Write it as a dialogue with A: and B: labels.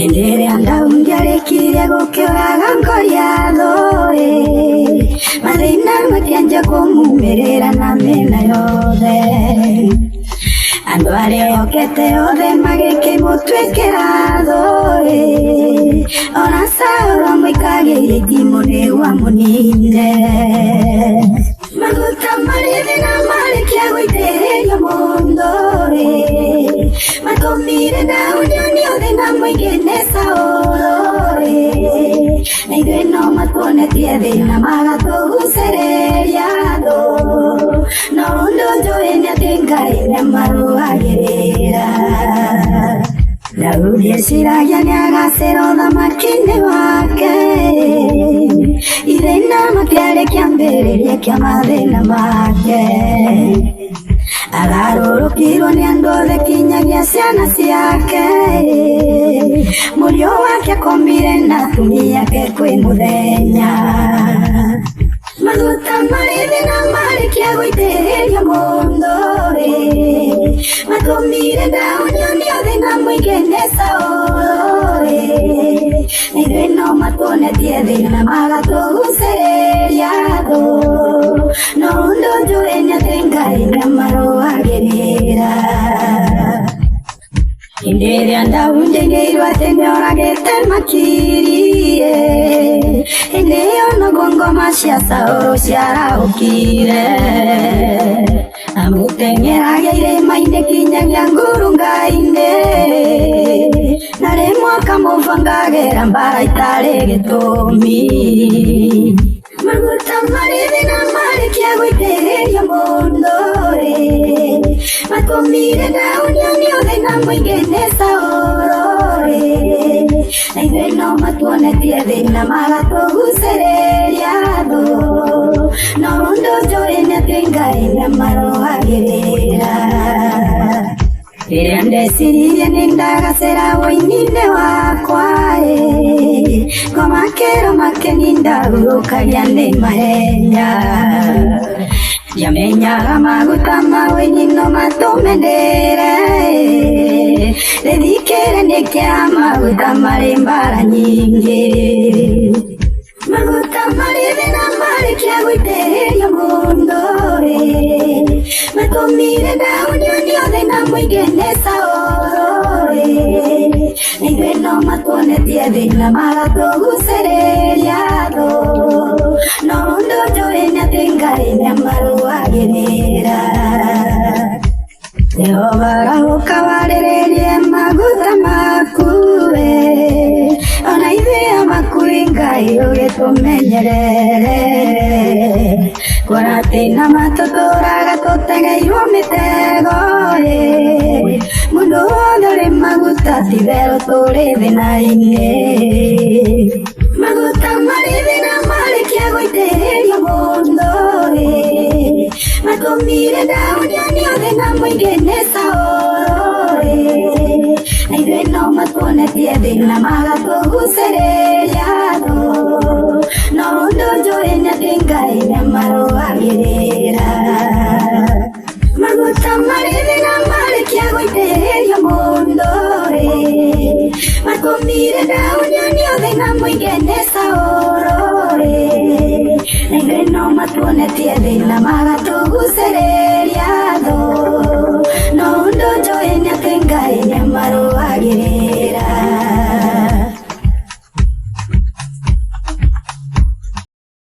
A: Hĩndĩ ĩrĩa Daudi arĩkirie gũkĩũraga Goliathũ-ĩ, mathĩna makĩanjia kũmumĩrĩra na mĩena yothe. Andũ arĩa ehokete othe magĩkĩmũtuĩkĩra thũ-ĩ, ona Saũlũ amũikagĩria itimũ nĩguo amũnine. Maguta marĩ thĩna marĩkia gũitĩrĩrio mũndũ-ĩ, matũmire Daudi onio thĩna mũingĩ nĩ Saũlũ-ĩ, na ithuĩ no matuonetie thĩna magatũgucĩrĩria thũ, no ũndũ njũĩ nĩ atĩ Ngai nĩamarũagĩrĩra. Daudi eciragia nĩagacĩra ũthamaki-inĩ wake, ithĩna matiarĩ kĩambĩrĩria kĩa mathĩna make. Agarũrũkirwo nĩ andũ othe kinyagia ciana ciake, mũriũ wake akomire na atumia ake kwĩ mũthenya. Maguta marĩ thĩna marĩkia gũitĩrĩrio mũndũ-ĩ, matũmire Daudi onio thĩna mũingĩ nĩ Saũlũ-ĩ, na ithuĩ no matuonetie thĩna magatũgucĩrĩria thũ, no ũndũ njũĩ nĩ atĩ Ngai nĩamarũagĩrĩra. Hĩndĩ ĩrĩa Daudi aigĩirwo atĩ nĩoragĩte makiri-ĩ, hĩndĩ ĩyo noguo ngoma cia Saũlũ ciarahũkire. Amũteng'eragia irĩma-inĩ kinyagia ngurunga-inĩ, na rĩmwe akamũbangagĩra mbara itarĩ gĩtũmi. Maguta marĩ thĩna marĩkia gũitĩrĩrio mũndũ-ĩ, matũmire Daudi onio thĩna mũingĩ nĩ Saũlũ-ĩ, na ithuĩ no matuonetie thĩna magatũgucĩrĩria thũ, no ũndũ njũĩ nĩ atĩ Ngai nĩamarũagĩrĩra. Rĩrĩa ndeciririe nĩ ndagacĩra ũini-inĩ wakwa ĩ, ngoma kĩro makeni ndahurũkagia nĩ mahenya. Ndiamenyaga maguta ma ũini no matũme ndĩre ĩ, rĩthikĩre nĩ kĩa maguta marĩ mbara nyingĩ. Maguta marĩ thĩna marĩkia gũitĩrĩrio mũndũ-ĩ, matũmire Daudi onio thĩna mũingĩ nĩ Saũlũ-ĩ, na ithuĩ no matuonetie thĩna magatũgucĩrĩria thũ, no ũndũ njũĩ nĩ atĩ Ngai nĩamarũagĩrĩra. Jehova arahũka warĩrĩrie maguta maku we, ona ithuĩ amakui Ngai ũgĩtũmenyerere, kuona atĩ na matũtũraga tũtegeirwo mĩtego ĩ, mũndũ wothe ũrĩ maguta ti-itherũ tũrĩ thĩna-inĩ. Maguta marĩ thĩna marĩkia gũitĩrĩrio mũndũ-ĩ, matũmire Daudi onio thĩna mũingĩ nĩ Saũlũ-ĩ, na ithuĩ no matuonetie thĩna magatũgucĩrĩria thũ, no ũndũ njũĩ nĩ atĩ Ngai nĩamarũagĩrĩra. Maguta marĩ thĩna marĩkia gũitĩrĩrio mũndũ-ĩ, matũmire Daudi onio thĩna mũingĩ nĩ Saũlũ-ĩ, na ithuĩ no matuonetie thĩna magatũgucĩrĩria.